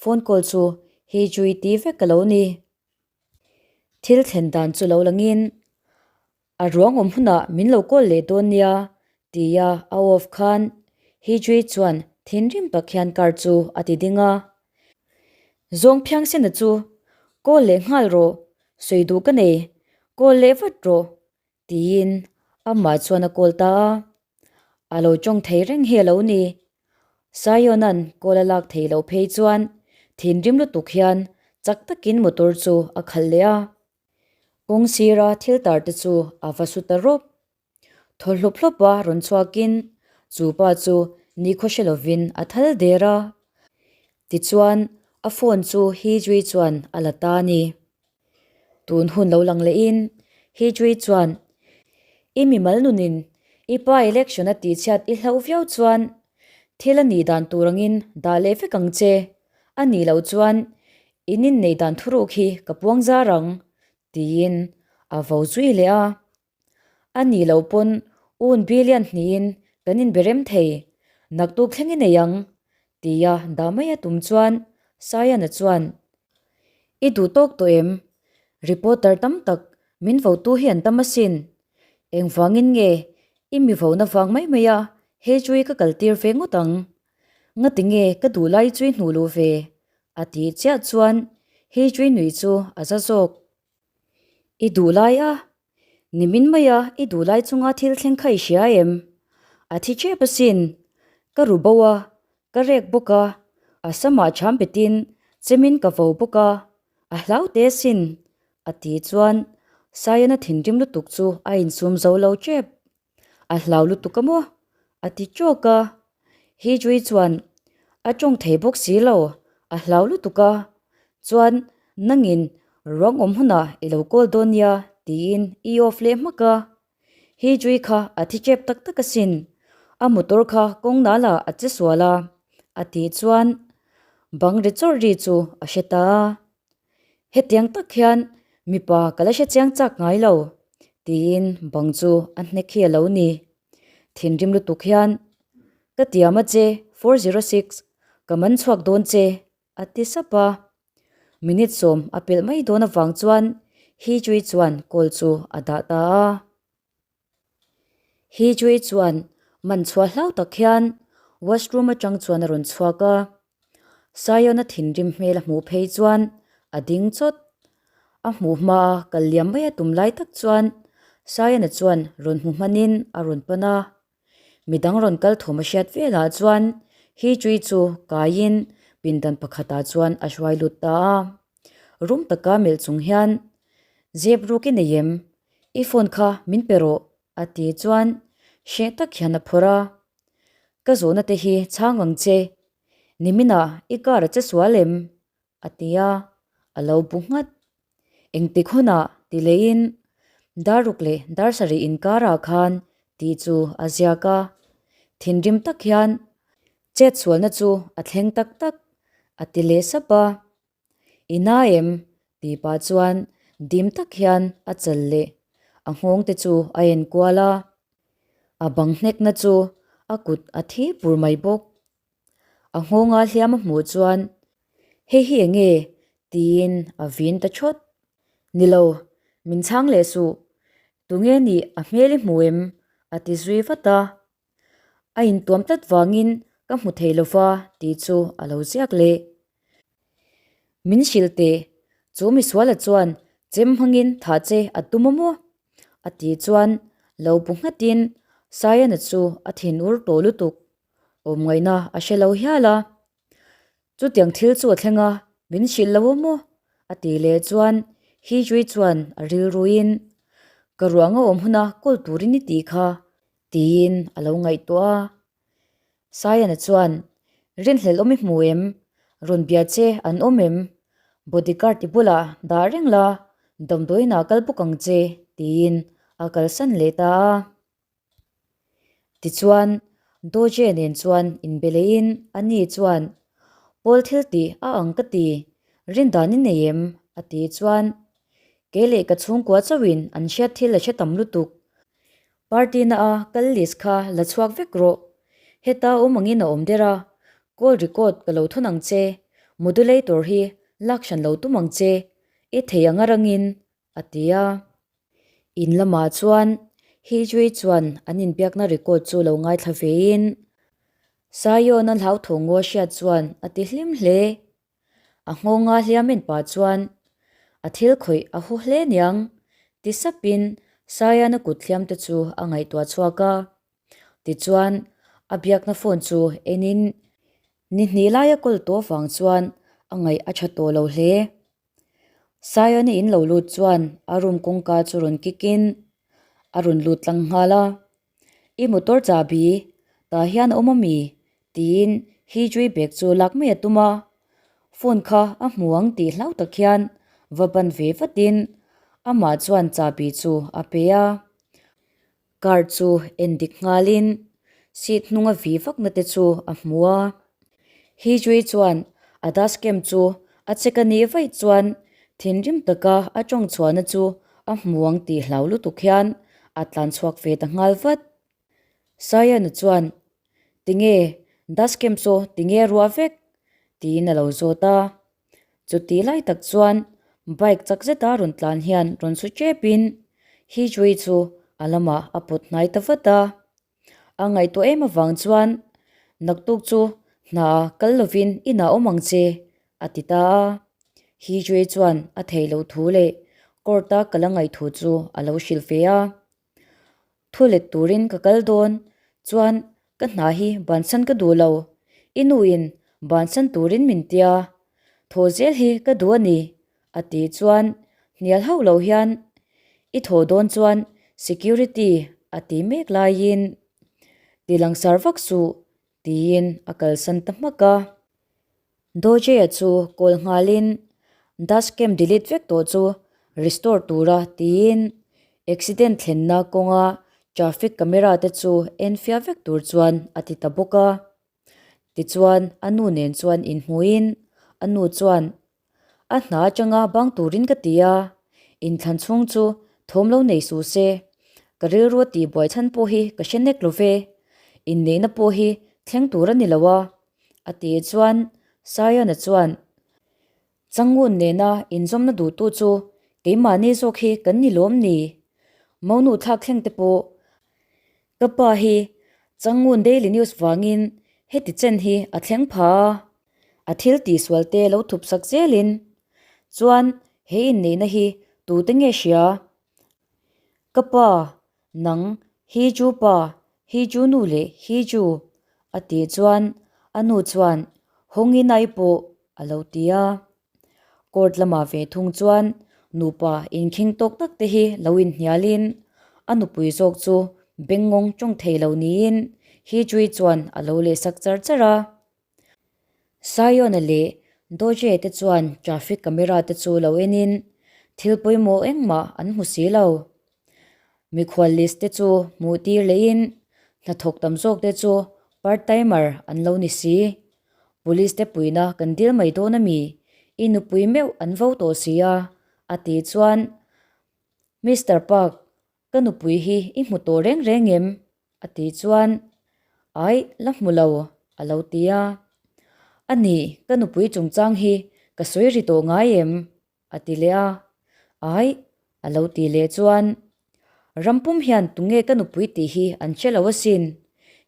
phone call chu he chui ti vek ka lo ni. Thil thlen dan chu lo langin A ruang awm hunah min lo call leh dawn nia, tia a off khan Hijri chuan thinrim tak hian car chu a ti ding a. Zawng phiang sena chu. Call leh nghal rawh, sawi duh ka nei, call leh vat rawh, tiin amah chuan a call ta a. A lo tawng thei reng hi a lo ni. Siona'n call a lak thei loh phei chuan thinrim lutuk hian chak takin motor chu a khalh leh a. Kawng sira thil tar te chu a va su ta rawp. Thaw hlawp hlawp a rawn chhuakin chu pa chu nikhaw hre lovin a thal der a. Tichuan a phone chu Hijri chuan a la ta a ni. Tun hun lo lang lehin Hijri chuan I mimal nunin i pa election a tihchhiat i hlauh viau chuan thil a nih dan tur angin dah leh vek ang che. A nih loh chuan in inneih dan thuruk hi ka puang zar ang tiin a vo zui leh a. A nih loh pawn un billion hnihin kan inbe rem thei, naktuk thleng i nei ang, tia dah mai a tum chuan Sayana chuan, I duh tawk tawh em? Reporter tam tak min votu hi an tam asin. Engvangin nge i mi vona vang mai mai a he chui ka kaltir ve ngawt ang? Ngati nge ka duh lai chui hnuh luh ve? a tih chiah chuan he chui nui chu a za zawk. I duh lai a? Nimin maia i duh lai chunga thil thleng kha i hria em? A thi tep asin. Ka ru bo a, ka rek bawk a, a samah cham betin chemin ka vo bawk a, a hlau te asin, a ti chuan Saiana thinrim lutuk chu a insum zo lo tep. A hlau lutuk a maw? A ti tawk a. Hijui chuan a tawng thei bawk si lo, a hlau lutuk a. Chuan nangin ruang awm hunah i lo call dawn nia tiin i off leh hmak a. Hijui kha a thi tep tak tak asin, a motor kha kawng nal ah a che sual a, a tih chuan bang ri chawrh ri chu a hre ta a. Hetiang tak hian mipa ka la hre chiang chak ngai lo, tiin bang chu a hnek hi a lo ni. Thinrim lutuk hian, Ka tiam a che, 406, ka man chhuak dawn che, a ti sap a. Minute sawm a pelh mai dawn avang chuan Hee-Chui chuan call chu a dah ta a. Hee-Chui chuan man chhuah hlau tak hian washroom atang chuan a rawn chhuak a. Zion-a thinrim hmel a hmuh phei chuan a ding chawt. A hmuh hmaa kal liam mai a tum lai tak chuan Zion-a chuan rawn hmu hmanin a rawn pan a. Midang rawn kal thawm a hriat velah chuan Hee-Chui chu kaiin pindan pakhatah chuan a hruai lut ta a. Rum taka melh chung hian, Zep ruk i nei em? I phone kha min pe rawh, a ti chuan hreh tak hian a phawrh a. Ka zawhna te hi chhang ang che, niminah i car a che sual em? a ti a, a lo bu nghat. Engtik hunah ti leiin daruk leh dar sarih inkarah khan tih chu a ziak a, thinrim tak hian chet sualna chu a thleng tak tak, a ti leh sap a. I na em? tih pah chuan dim tak hian a chal leh a nghawng te chu a en kual a. A bang hnekna chu a kut a thi pur mai bawk. A nghawnga hliam a hmuh chuan hei hi eng nge tiin a vin ta thawt. Ni lo, min chhang leh suh. Tunge nih a hmel i hmu em? a ti zui vat a. A intuam tlat vangin ka hmu thei lo va tih chu a lo ziak leh. Min hrilh teh, chu misuala chuan chem hmangin thah che a tum a maw? A tih chuan lo bu nghatin Sayana chu a thinur tawh lutuk. Awm ngaihna a hre lo hial a. Chutiang thil chu a thleng a, min hrilh lo a maw? A tih leh chuan Hijri chuan a rilruin, Ka ruang a awm huna kawl turin i tih kha, tiin a lo ngaihtuah a. Sayana chuan, Rinhlelh awm i hmu em? Rawn bia che an awm em? Bodyguard i bulah dah reng la, damdawiinah kal bawk ang che, tiin a kalsan leh ta a. Tichuan, Doje nen chuan inbe leiin ani chuan, Pawl thil tih a ang ka ti, rindan i nei em? a ti chuan, Kei leh ka chhungkua chauhin an hriat thil a hre tam lutuk. Party na a kal list kha la chhuak vek rawh. Heta awm angin a awm der a, call record ka lo thawn ang che, modulator hi lak hran lo tum ang che, i thei ang a rangin, a ti a. In lamah chuan Hijri chuan an inbiakna record chu lo ngaithla vein Sayon a hlauthawng ngaw hriat chuan a ti hlim hle. A nghawnga hliam en pah chuan. A thil khawih a haw hle niang, ti sapin Saiana kut hliam te chu a ngaihtuah chhuak a. Tichuan, a biakna phone chu enin ni hnih laia kawl tawh vang chuan a ngaih a tha tawh lo hle. Saiana in lo lut chuan a room kawngka chu rawn kick in a rawn lut tlang nghal a. I motor chahbi tah hian a awm ami? tiin Hijui bag chu lak mai a tum a. Phone kha a hmu ang tih hlau tak hian va ban ve vatin amah chuan chahbi chu a pe a. Car chu en dik nghalin seat hnunga vi vakna te chu a hmu a. Hijui chuan a dash cam chu a check a nih vaih chuan thinrim taka a tawng chhuahna chu a hmu ang tih hlau lutuk hian a tlan chhuak ve ta nghal vat. Sayana chuan, Tinge, dash cam chu tinge ruah vek? tiin a lo zawt a. Chuti lai tak chuan bike chak zeta rawn tlan hian rawn su tepin Hijui chu a lamah a pawt hnai ta vat a. A ngaihtuah em avang chuan naktuk chu hna kal lovin inah awm ang che a ti ta a. Hijui chuan a theih loh thu leh court a kal a ngaih thu chu a lo hrilh ve a. Thu let turin ka kal dawn chuan ka hna hi bansan ka duh lo, i nuin bansan turin min tia, thaw zel hi ka duh a ni a tih chuan hnial hauh lo hian i thaw dawn chuan security a ti mek laiin ti langsar vak suh tiin a kalsan ta hmak a. Dojea chu call nghalin dash cam delete vek tawh chu restore tura tiin accident thlenna kawnga traffic camera te chu en fiah vek tur chuan a ti ta bawk a. Tichuan a nu nen chuan inhmuhin a nu chuan A hna atanga bang turin ka ti a, inthlan chhung chu thawm lo nei suh se, ka rilru a tihbuai chhan pawh hi ka hre nek lo ve, inneihna pawh hi thleng tur a ni lo a, a ti chuan Sayana chuan Changun nena inzawmna duhtu chu keimahni zawk hi kan ni lawm ni? Monu thlak thleng te pawh Ka pa hi Changun Daily News vangin heti chen hi a thleng pha a, a thil tihsual te lo thup sak zelin chuan he inneihna hi tute nge hria? Ka pa, nang, hi chu pa, hi chu nu leh hi chu a tih chuan a nu chuan Hawngin ai pawh a lo ti a. Court lamah ve thung chuan nupa inkhing tawk tak te hi lo inhnialin a nupui zawk chu bengngawng tawng thei lo niin Hijui chuan a lo leh sak char char a. Sayona leh Doje te chuan traffic camera te chu lo enin thil pawimawh engmah an hmu si lo. Mikhual list te chu hmuh tir lehin hnathawk tam zawk te chu part timer an lo ni si. Police te puihna kan dil mai dawn a mi? I nupui meuh an vo tawh si a, a tih chuan Mister Park, ka nupui hi i hmu tawh reng reng em? A tih chuan Aih, la hmu lo, a lo ti a. A nih, ka nupui chungchang hi ka sawi ri tawh ngai em? A ti leh a, Aih, a lo ti leh chuan, Rampum hian tunge ka nupui tih hi an hre lo asin,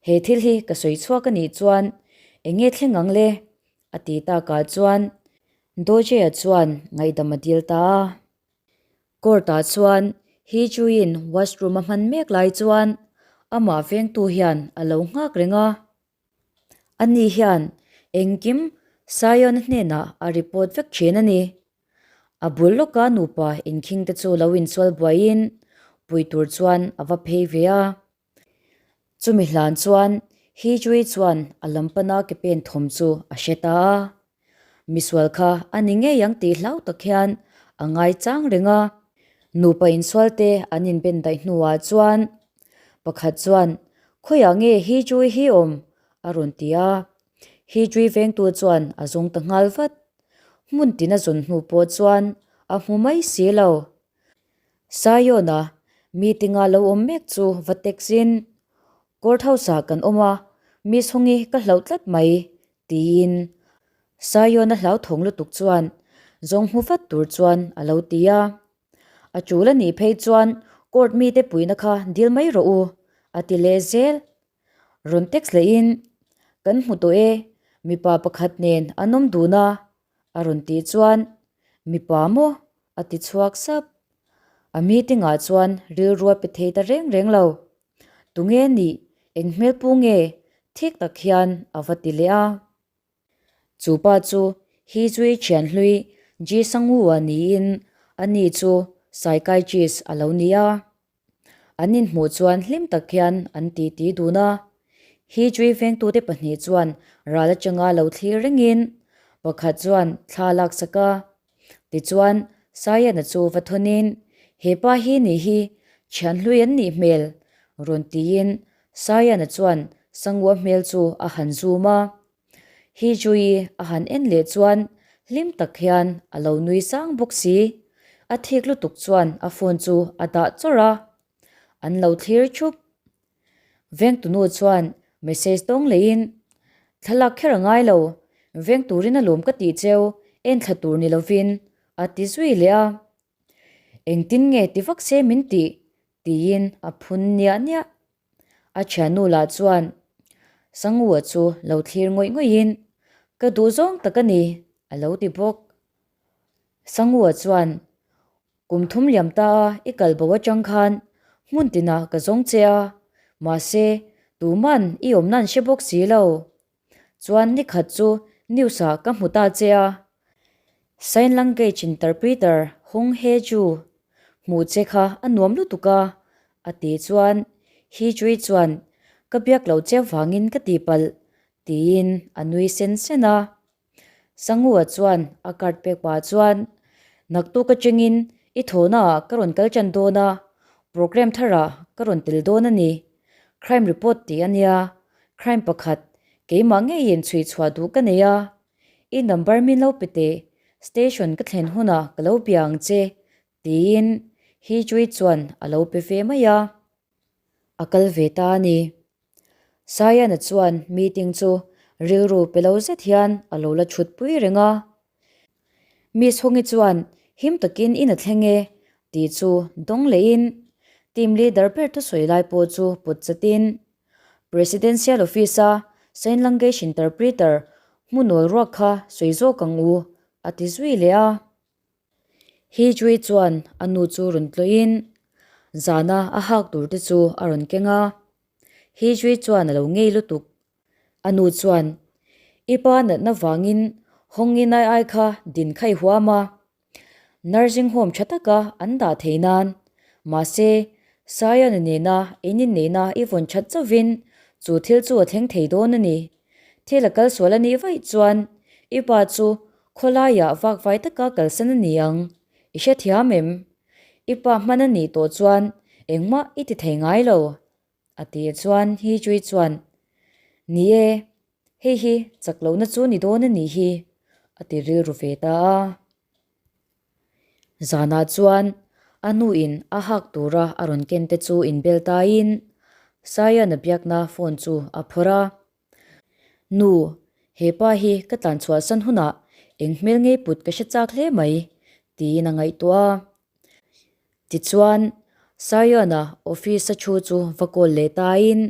he thil hi ka sawi chhuak a nih chuan eng nge thleng ang le? a ti takah chuan Dojea chuan ngaihdam a dil ta a. Court-ah chuan Hee Chu-in washroom a hman mek lai chuan amah vengtu hian a lo nghak reng a. Ani hian engkim Sion hnenah a report vek thin a ni. A bul lawka nupa inkhing te chu lo insual buaiin pui tur chuan a va phei ve a. Chumi hlan chuan Hijui chuan a lam pana ke pen thawm chu a hre ta a. Misual kha a ni ngei ang tih hlau tak hian a ngai chang reng a. Nupa insual te an inben daih hnuah chuan pakhat chuan Khawiah nge Hijui hi awm? a rawn ti a. Hijui vengtu chuan a zawng ta nghal vat. Hmun tina zawn hnu pawh chuan a hmu mai si lo. Saiona meeting-a lo awm mek chu va text-in, Court house-ah kan awm a, Miss Hongi ka hlauh tlat mai, tiin Saiona hlauthawng lutuk chuan zawng hmu vat tur chuan a lo ti a. A tul a nih phei chuan court mite puihna kha dil mai rawh u, a ti leh zel. Rawn text lehin, Kan hmu tawh e, mipa pakhat nen an awm dun a, a rawn tih chuan, Mipa maw? A ti chhuak sap. A meeting ah chuan rilru a pe thei ta reng reng lo. Tunge nih, eng hmel pu nge? Thik tak hian a va ti leh a. Chu pa chu Hee Chui thian hlui Ji Sang-woo-a niin ani chu psychiatrist a lo ni a. An inhmuh chuan hlim tak hian an titi dun a. Hee Chui vengtute pahnih chuan ral atanga lo thlir rengin pakhat chuan thla a laksak a. Tichuan Sayana chu va thawnin, He pa hi ni hi thian hlui an nih hmel, rawn tiin Sayana chuan Sangua hmel chu a han zoom a. Hi Chui a han en leh chuan hlim tak hian a lo nui sang bawk si. A thik lutuk chuan a phone chu a dah chawrh a, an lo thlir thup. Vengtunu chuan message tawng leiin, Thlalak kher a ngai lo, veng turin a lawm ka tih cheu, en thla tur ni lovin, a ti zui leh a. Engtin nge ti vak se min tih? tiin a phun niah niah. A thiannu lah chuan Sangua chu lo thlir ngawih ngawihin, Ka duh zawng tak a ni, a lo ti bawk. Sangua chuan, Kum thum liam ta a i kal bo atang khan hmun tinah ka zawng che a, mahse tuman i awmna an hre bawk si lo. Chuan nikhat chu news ah ka hmu ta che a, Sign language interpreter Hong He Ju hmuh che kha a nuam lutuk a, a ti chuan He Chui chuan ka biak lo che vangin ka tihpalh tiin a nui sen sen a. Sangua chuan a card pek pah chuan, Naktuk atangin i thawhnaah ka rawn kal tan dawn a, programme tharah ka rawn tel dawn a ni. Crime report tih a nia, crime pakhat keimah ngeiin chhui chhuah duh ka nei a. I number min lo pe teh, station ka thlen hunah ka lo bia ang che, tiin Hee Chui chuan a lo pe ve mai a. A kal ve ta a ni. Sayana chuan meeting chu rilru pe lo zet hian a lo la chhut pui reng a. Miss Hongi chuan him takin in a thleng e tih chu dawng lehin team leader ber thusawi lai pawh chu put chatin Presidential Office-a Sign Language Interpreter hmunawl ruak kha sawi zawk ang u a ti zui leh a. Hi Chui chuan a nu chu rawn tlawhin zana a hak tur te chu a rawn keng a. Hi Chui chuan a lo ngei lutuk. A nu chuan, I pa natna vangin Hong I Nai ai kha din kha i huam a. Nursing home tha taka an dah thei nan. Mahse, Sayana nena in inneihna i vawn that chauhin chu thil chu a thleng thei dawn a ni. Thil a kal sual a nih vaih chuan i pa chu Khawlaiah vakvai taka kalsan a ni ang, i hrethiam em? I pa hman a nih tawh chuan engmah i ti thei ngai lo, a ti chuan Hi Chui chuan, Ni e, hei hi chak lohna chu ni dawn a nih hi, a ti rilru ve ta a. Zanah chuan a hnuin a hak tura a rawn ken te chu inbel tain Sayana biakna phone chu a phawrh a. Nu, he pa hi ka tlan chhuahsan hunah eng hmel ngei put ka hre chak hle mai, tiin a ngaihtuah a. Tichuan, Sayona office-a thu chu va call leh tain,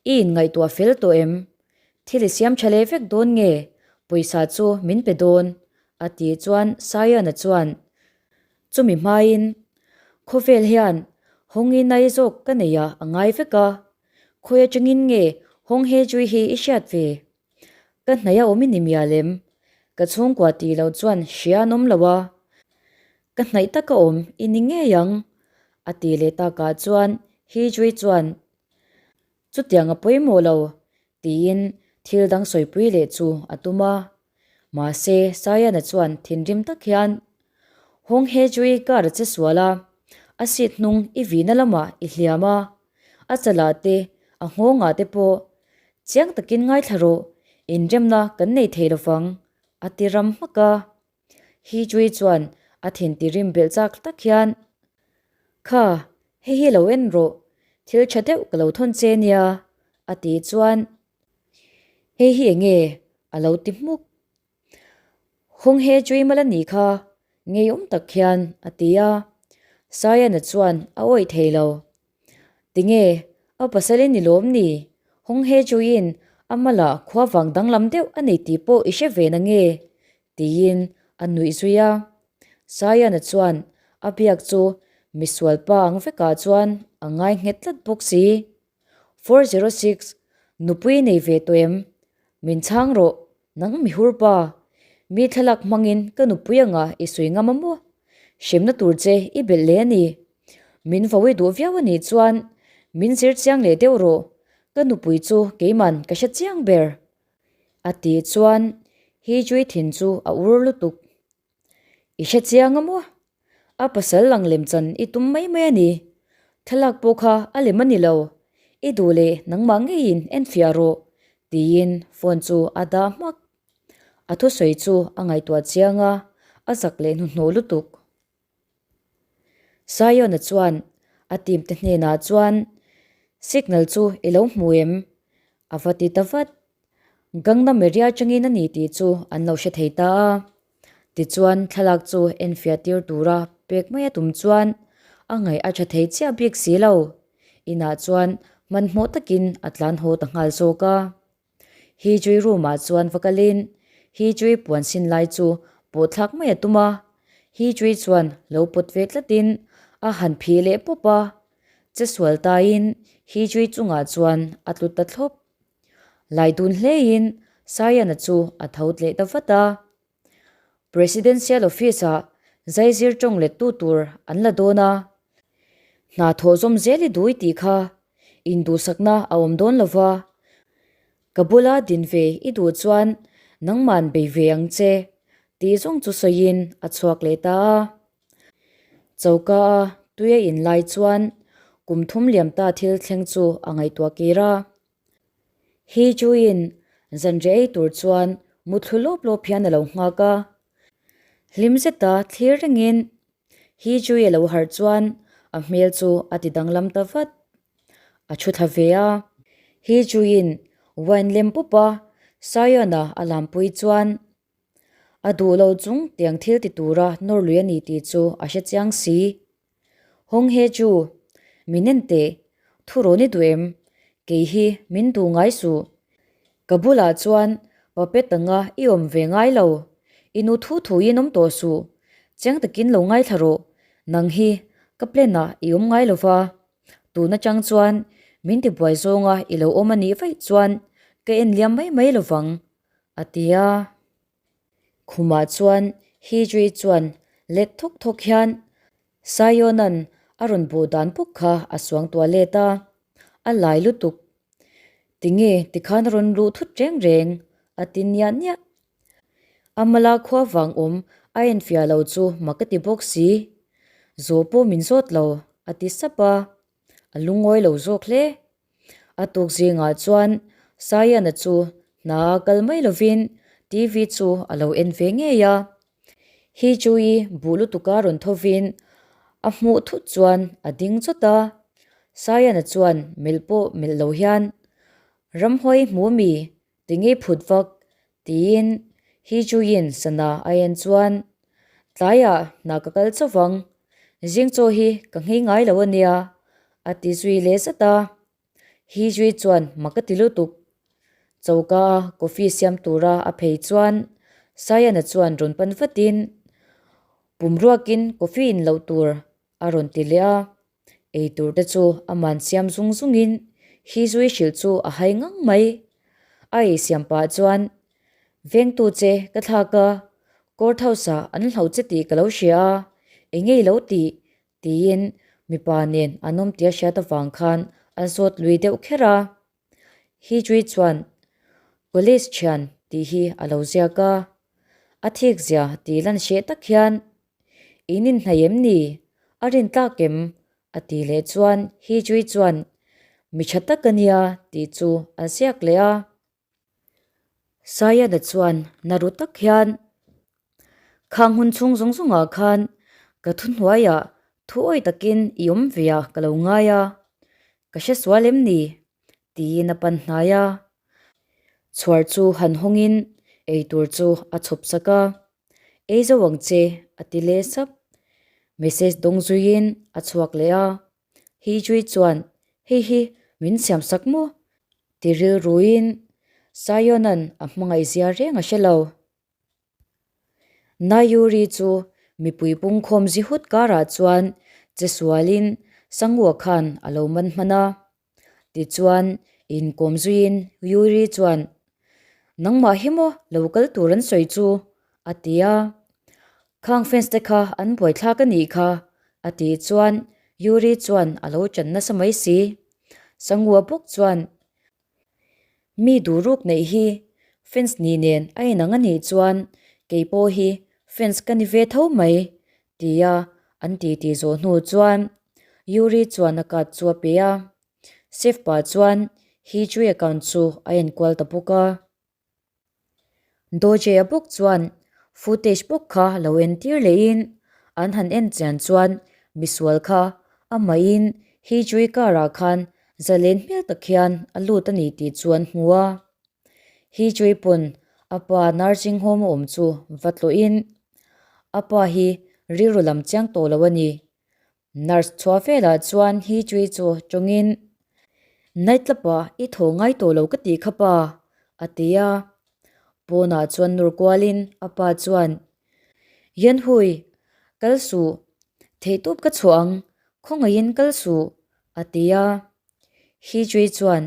I inngaihtuah fel tawh em? Thil i siam tha leh vek dawn nge? Pawisa chu min pe dawn, a tih chuan Sayona chuan, Chumi hmain, khawvel hian Hawngin ai zawk ka nei a a ngai vek a, Khawi atangin nge Hong He Chui hi i hriat ve? Ka hnaih a awm i ni mial em? Ka chhungkua tih loh chuan hria an awm lo a, ka hnaih taka awm i ni ngei ang, a ti leh takah chuan He Chui chuan, Chutiang a pawimawh lo, tiin thil dang sawipui leh chu a tum a. Mahse, Sayana chuan thinrim tak hian, Hong He Chui car a che sual a, a seat hnung i vihna lamah i hliam a, A chalah te, a nghawngah te pawh chiang takin ngaithla rawh, inremna kan nei thei lovang, a ti ram hmak a. Hi Chui chuan a thin ti rim belh chak tak hian, Kha, hei hi lo en rawh, thil tha deuh ka lo thawn che nia, a ti chuan, Hei hi enge? a lo ti hmuk. Hawng he chui mal a nih kha, ngeiawm tak hian a ti a. Sayana chuan a awih thei lo. Tinge, a pasal in i lawm ni? Hawng he chuiin a malah khua vang danglam deuh a nei tih pawh i hre ve na nge? tiin a nuih zui a. Saiana chuan a biak chu misual pa ang vekah chuan a ngai nghet tlat bawk si. 406, Nupui nei ve tawh em? Min chhang rawh, nang mihur pa. Mi thlalak hmangin ka nupui anga i sawi ngam a maw? Hremna tur che i belh leh a ni. Min vawi duh viau a nih chuan min zir chiang leh deuh rawh, ka nupui chu keiman ka hre chiang ber. A tih chuan Hijui thin chu a ur lutuk. I hre chiang a maw? A pasal lang lem chan i tum mai mai a ni. Thlalak pawh kha a lem a ni lo. I duh leh nangmah ngeiin enfiah rawh, tiin phone chu a dah hmak. A thusawi chu a ngaihtuah chiang a, a zak leh hnuhnawh lutuk. Zion-a chuan a team te hnenah chuan signal chu i lo hmu em? A va ti ta vat. Gangnam area atangin a ni tih chu an lo hre thei ta a. Tichuan thlalak chu enfiah tir tura pek mai a tum chuan a ngaih a tha thei chiah bik si lo. Inah chuan hmanhmawh takin a tlan haw ta nghal zawk a. Hi chui room ah chuan va kalin hi chui puan sin lai chu pawh thlak mai a tum a, hi chui chuan lo pawt ve tlatin a han phih leh pawp a, che sual taiin hi chui chungah chuan a tlu ta thlawp. Lai dun hlein Sayana chu a tho tleh ta vat a. Presidential Office ah zaizir tawng lettu tur an la dawn a, hna thawh zawm zel i dui tih kha induhsakna a awm dawn lo va, ka bula din ve i duh chuan nangman bei ve ang che tih zawng chu sawiin a chhuak leh ta a. Choka a tui a in lai chuan kum thum liam ta thil thleng chu a ngaihtuah kir a. Hi Chuin zanriah ei tur chuan muthlu lawp lawp hian a lo nghak a. Hlim zeta thlir rengin Hi Chui a lo harh chuan a hmel chu a ti danglam ta vat. A thu thla ve a. Hi Chuin wine lem pup a Sion-a a lampui chuan a duh lo chung tiang thil ti tura nawr lui a ni tih chu a hre chiang si. Hawng he chu, min en teh, thu rawn i duh em? Kei hi min duh ngai suh. Ka bulah chuan puppet anga i awm ve ngai lo. I nu thu thuin awm tawh suh. Chiang takin lo ngaithla rawh. Nang hi ka plan ah i awm ngai lo va. Tun atang chuan min tibuai zawnga i lo awm a nih vaih chuan ka en liam mai mai lo vang, a ti a. Khumah chuan Hijri chuan let thawk thawk hian Siona'n a rawn buh dan bawk kha a suang tuah let a, a lai lutuk. Tinge tikhan a rawn luh thut reng reng? a ti niah niah. Amala khua vang awm a enfiah lo chu mak a ti bawk si. Zawh pawh min zawt lo, a ti sap a, a lungawi lo zawk hle. A tuk zingah chuan Sayana chu hna kal mai lovin TV chu a lo en ve ngei a. Hi Chui buh lutuka rawn thovin a hmuh thut chuan a ding chawt a. Sayana chuan melh pawh melh lo hian, Ramhuai hmu mi, tinge phut vak? tiin Hi Chuiin sana a en chuan, Tlaiah hna ka kal chauh vang, zing chaw hi ka nghei ngai lo a nia, a ti zui leh zat a. Hi Zui chuan mak a ti lutuk. Choka a coffee siam tura a phei chuan Sayana chuan rawn pan vatin, Pum ruakin coffee in loh tur a rawn ti leh a. Ei tur te chu a man siam zung zungin Hi Zui hrilh chu a hai ngang mai. A ei siam pah chuan, Vengtu che ka thlak a, court house ah an hlo che tih ka lo hria a, eng ei lo tih Tiin mipa nen an awm tia hriat avang khan a zawt lui deuh kher a. Hijri chuan College thian tih hi a lo ziak a, a thik zia tih lan hreh tak hian In inhnaih em ni? A rin tlak em? a ti leh chuan Hijri chuan Mi tha tak a nia tih chu a ziak leh a. Sayana chuan na ru tak hian Khang hun chhung zawng zawngah khan ka thuhnuaiah thu awi takin i awm ve a ka lo ngai a, ka hre sual em ni? tiin a pan hnai a. Chhuar chu han hawngin eitur chu a chhawp sak a, Ei zo ang che a ti leh sap. Message dawng zuiin a chhuak leh a. Hijui chuan hei hi min siam sak maw? Ti rilruin Siona'n a hmangaih zia reng a hre lo. Nayuri chu Mipui pungkhawm zi hut karah chuan che sualin Sangua khan a lo man hman a. Tichuan, inkawm zuiin Yuri chuan, Nangmah hi maw lo kal tur an sawi chu? a ti a. Khang fans te kha an buaithlak a nih kha, a tih chuan Yuri chuan a lo chan nasa mai si. Sangua bawk chuan, Mi duhruk neih hi fans ni nen a inang a nih chuan kei pawh hi fans ka ni ve tho mai, tia an titi zawh hnu chuan Yuri chuan a card chu a pe a. Chef pa chuan Hee-Chui account chu a enkual ta bawk a. Doje-a bawk chuan footage bawk kha lo entir lehin an han en chian chuan misual kha amahin Hee-Chui car-ah khan zalen hmel tak hian a lut a ni tih chu an hmu a. Hee-Chui pawn a pa nursing home a awm chu va tlawhin a pa hi rilru lam chiang tawh lo a ni. Nurse chhuah velah chuan Hee-Chui chu tawngin Night club-ah i thaw ngai tawh lo ka tih kha pa, a ti a. Pawnah chuan nur kualin a pa chuan, Yanhui, kal suh, theihtawp ka chhuah ang, khawngaihin kal suh, a ti a. Hee-Chui chuan,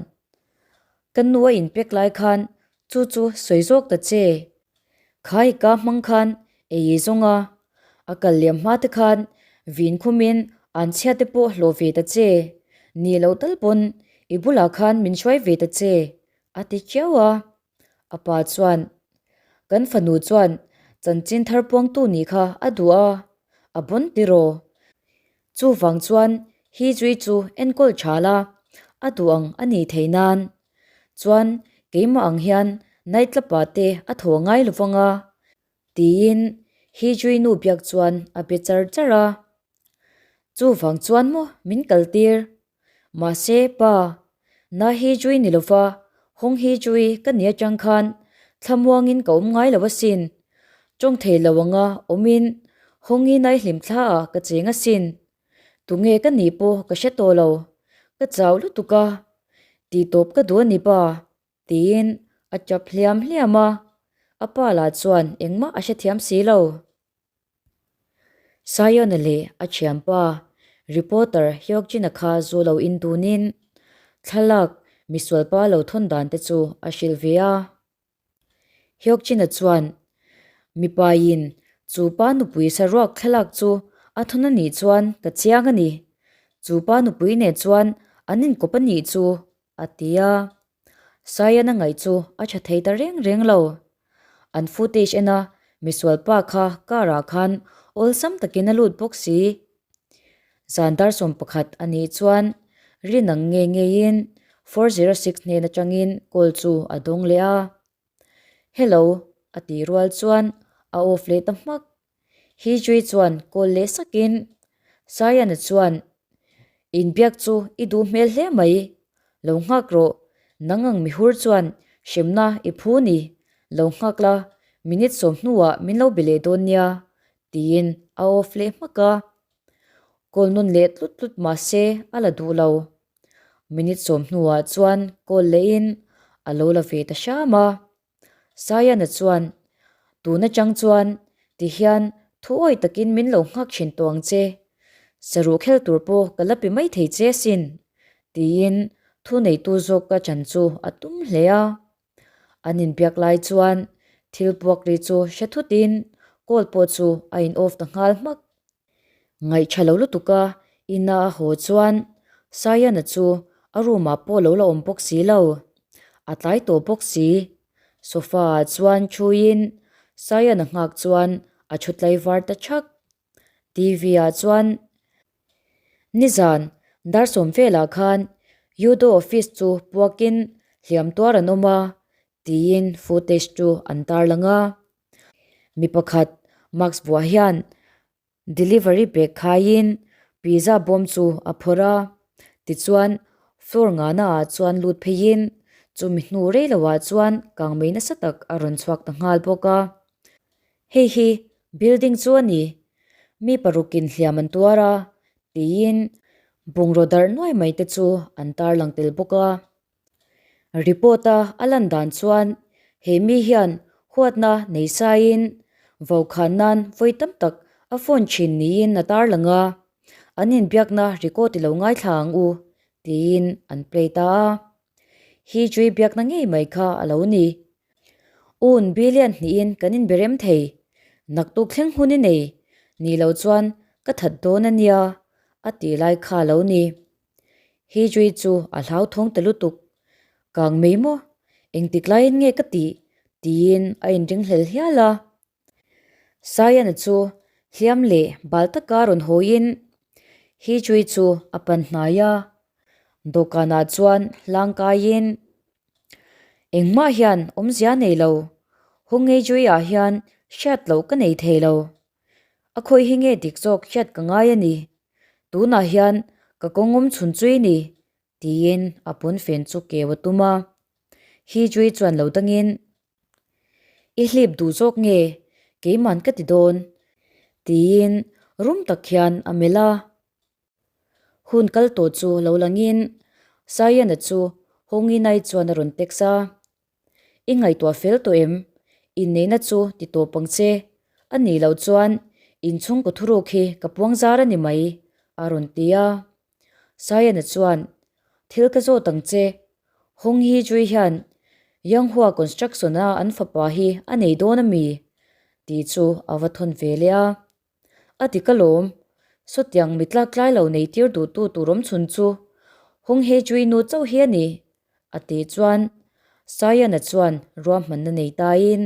Ka nu a inpek lai khan chu chu sawi zawk ta che. Khai ka hmang khan ei i zawng a, a kal liam hma te khan vin khumin an chhia te pawh hlawh ve ta che, ni lo tal pawn i bulah khan min hruai ve ta che, a ti chiau a. A pa chuan, Kan fanu chuan chanchin thar puangtu nih kha a duh a, a bawn tiraw? Chuvang chuan hi zui chu enkawl tha la, a duh ang a nih theih nan. Chuan keimah ang hian night club ah te a thaw ngai lo vang a, tiin hi zui nu biak chuan a be char char a. Chuvang chuan maw min kal tir? Mahse pa, na hi zui ni lova hawng hi zui ka ni atang khan thlamuangin ka awm ngai lo asin. Tawng thei lo anga awmin hawng hi nai hlim thla ah ka cheng asin. Tunge ka nih pawh ka hre tawh lo, ka chau lutuk a, tih tawp ka duh a ni pa, tiin a tap hliam hliam a, a pa lah chuan engmah a hrethiam si lo. Sayona leh a thianpa reporter Hyokjin-a kha zu lo in dunin thlalak misualpa lo thawn dan te chu a hrilh ve a. Hyokjin-a chuan mipain chu pa nupui saruak thlalak chu a thawn a nih chuan ka chiang a ni, chu pa nupui nen chuan an inkawp a nih chu a ti a. Saian a ngaih chu a tha thei ta reng reng lo. An footage en a, misual pa kha car ah khan awlsam takin a lut bawk si. Zan dar 11 a nih chuan rinang nge ngeiin 406 hnen atangin call chu a dawng leh a. Hello a tih rual chuan a off leh ta hmak. Hijri chuan call leh sakin Sayana chuan Inbiak chu i duh hmel hle mai, lo nghak rawh, nang ang mihur chuan hremna i phu ni, lo nghak la, minute sawm hnuah min lo be leh dawn nia, tiin a off leh hmak a. Call nawn leh tlut tlut mahse a la duh lo. Minute sawm hnuah chuan call lehin a lo la ve ta hram a. Sayana chuan, Tun atang chuan tihian thu awi takin min lo nghak thin tawh ang che. Saruh khel tur pawh ka la pe mai thei che asin, tiin thu neitu zawk ka chan chu a tum hle a. An inbiak lai chuan thil puak ri chu hre thutin call pawh chu a in off ta nghal hmak. Ngaihṭha lo lutuk a, ina a haw chuan Sayana chu a room ah pawh lo la awm bawk si lo. A tlai tawh bawk si. Sofa ah chuan thuin Sayana nghak chuan a thu tlai var ta thak. TV ah chuan nizan dar sawm velah khan Yudo office chu puakin hliam tuar an awm a tiin footage chu an tarlang a. Mi pakhat mask buah hian delivery bag khaiin pizza bawm chu a phawrh a tichuan floor ngana ah chuan lut pheiin chumi hnu rei lo ah chuan kangmei nasa tak a rawn chhuak ta nghal bawk a hei hi building chu a ni mi parukin hliam an tuar a tiin bungraw darh nuai mai te chu an tarlang tel bawk a. Report a a lan dan chuan he mi hian huatna nei saiin vokhan nan vawi tam tak A phone thin niin a tarlang a, an inbiakna record i lo ngaithla ang u tiin an play ta a. Hi chui biakna ngei mai kha a lo ni. Un billion hnihin kan inberem thei, naktuk thleng hun i nei, ni lo chuan ka that dawn a nia a tih lai kha a lo ni. Hi chui chu a hlauthawng ta lutuk, Kang mai maw? Engtik laiin nge ka tih? tiin a inringhlel hial a. Sayana chu hliam leh bal taka rawn hawiin Hi Chui chu a pan hnai a, dawhkanah chuan hlang kaiin, Engmah hian awmzia nei lo, Hongei Chui-ah hian hriat loh ka nei thei lo. A khawi hi nge dik zawk hriat ka ngai a ni. Tunah hian ka kawng awm chhun chui ni, tiin a pawnfen chu keu a tum a. Hi Chui chuan lo dangin, I hlip duh zawk nge keiman ka ti dawn? tiin rum tak hian a melh a. Hun kal tawh chu lo langin Sayana chu Honginai chuan a rawn text a, I ngaihtuah fel tawh em? Inneihna chu ti tawp ang che. A nih loh chuan inchhungkaw thuruk hi ka puang zar a ni mai, a rawn ti a. Sayana chuan, Thil ka zawt ang che, Hong Hee Jui hian Yanghua Construction-a an fapa hi a nei dawn a mi? tih chu a va thawn ve leh a. A ti ka lawm, sawtiang mi tlak tlai lo nei tir duhtu tur awm chhun chu Hong Hee Jui nu chauh hi a ni, a tih chuan Sayana chuan ruahmanna nei tain,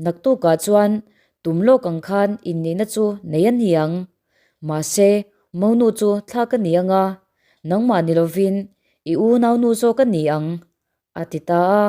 Naktukah chuan tum lawk ang khan innihna chu nei a ni ang. Mahse, monu chu thlak a ni ang a, nangmah ni lovin i unaunu zawk a ni ang, a ti ta a.